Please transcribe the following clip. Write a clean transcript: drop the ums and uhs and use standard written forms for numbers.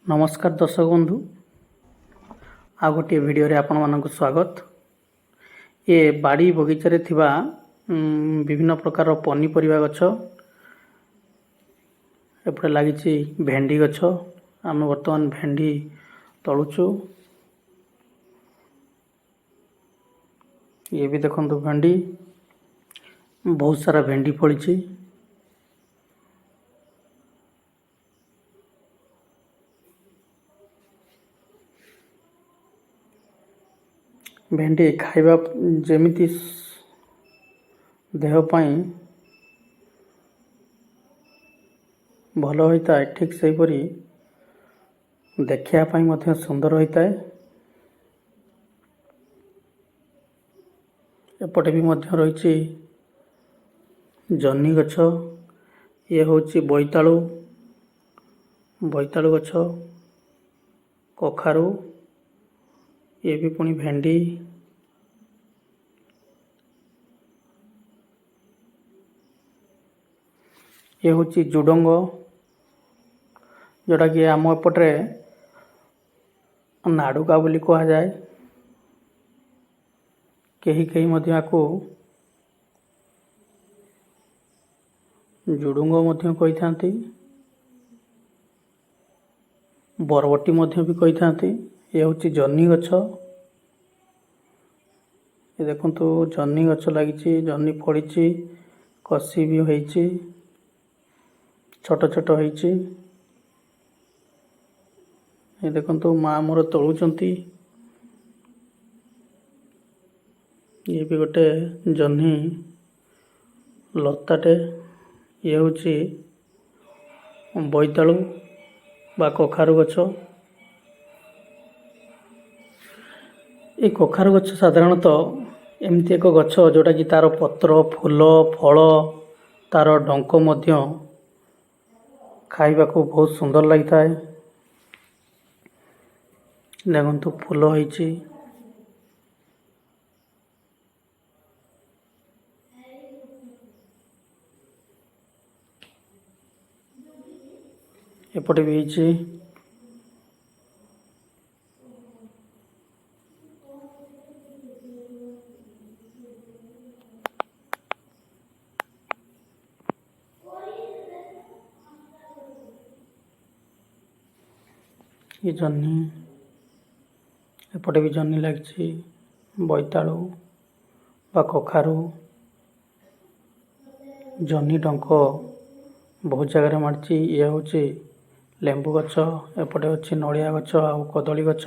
ନମସ୍କାର ଦର୍ଶକ ବନ୍ଧୁ, ଆଉ ଗୋଟିଏ ଭିଡ଼ିଓରେ ଆପଣମାନଙ୍କୁ ସ୍ୱାଗତ। ଏ ବାଡ଼ି ବଗିଚାରେ ଥିବା ବିଭିନ୍ନ ପ୍ରକାର ପନିପରିବା ଗଛ। ଏପଟେ ଲାଗିଛି ଭେଣ୍ଡି ଗଛ। ଆମେ ବର୍ତ୍ତମାନ ଭେଣ୍ଡି ତୋଳୁଛୁ। ଇଏ ବି ଦେଖନ୍ତୁ ଭେଣ୍ଡି, ବହୁତ ସାରା ଭେଣ୍ଡି ଫଳିଛି। ଭେଣ୍ଡି ଖାଇବା ଯେମିତି ଦେହ ପାଇଁ ଭଲ ହୋଇଥାଏ, ଠିକ୍ ସେହିପରି ଦେଖିବା ପାଇଁ ମଧ୍ୟ ସୁନ୍ଦର ହୋଇଥାଏ। ଏପଟେ ବି ମଧ୍ୟ ରହିଛି ଜହ୍ନି ଗଛ। ଇଏ ହେଉଛି ବୋଇତାଳୁ, ବୋଇତାଳୁ ଗଛ, କଖାରୁ, ଇଏ ବି ପୁଣି ଭେଣ୍ଡି। ଇଏ ହେଉଛି ଜୁଡ଼ଙ୍ଗ, ଯେଉଁଟାକି ଆମ ଏପଟରେ ନାଡ଼ୁକା ବୋଲି କୁହାଯାଏ। କେହି କେହି ମଧ୍ୟ ୟାକୁ ଜୁଡ଼ୁଙ୍ଗ ମଧ୍ୟ କହିଥାନ୍ତି, ବରବଟି ମଧ୍ୟ ବି କହିଥାନ୍ତି। ଇଏ ହେଉଛି ଜହ୍ନି ଗଛ। ଏ ଦେଖନ୍ତୁ ଜହ୍ନି ଗଛ ଲାଗିଛି, ଜହ୍ନି ଫଳିଛି, କଷି ବି ହେଇଛି, ଛୋଟ ଛୋଟ ହେଇଛି। ଏ ଦେଖନ୍ତୁ ମା ମୋର ତୋଳୁଛନ୍ତି। ଇଏ ବି ଗୋଟେ ଜହ୍ନି ଲତାଟେ। ଇଏ ହେଉଛି ବୋଇତାଳୁ ବା କଖାରୁ ଗଛ। ଏ କଖାରୁ ଗଛ ସାଧାରଣତଃ ଏମିତି ଏକ ଗଛ ଯେଉଁଟାକି ତା'ର ପତ୍ର, ଫୁଲ, ଫଳ, ତା'ର ଡଙ୍କ ମଧ୍ୟ ଖାଇବାକୁ ବହୁତ ସୁନ୍ଦର ଲାଗିଥାଏ। ଦେଖନ୍ତୁ ଫୁଲ ହେଇଛି। ଏପଟେ ବି ହେଇଛି। ଇଏ ଜହ୍ନି, ଏପଟେ ବି ଜହ୍ନି ଲାଗିଛି, ବୋଇତାଳୁ ବା କଖାରୁ। ଜହ୍ନି ଡଙ୍କ ବହୁତ ଜାଗାରେ ମାଡ଼ିଛି। ଇଏ ହେଉଛି ଲେମ୍ବୁ ଗଛ, ଏପଟେ ଅଛି ନଡ଼ିଆ ଗଛ ଆଉ କଦଳୀ ଗଛ।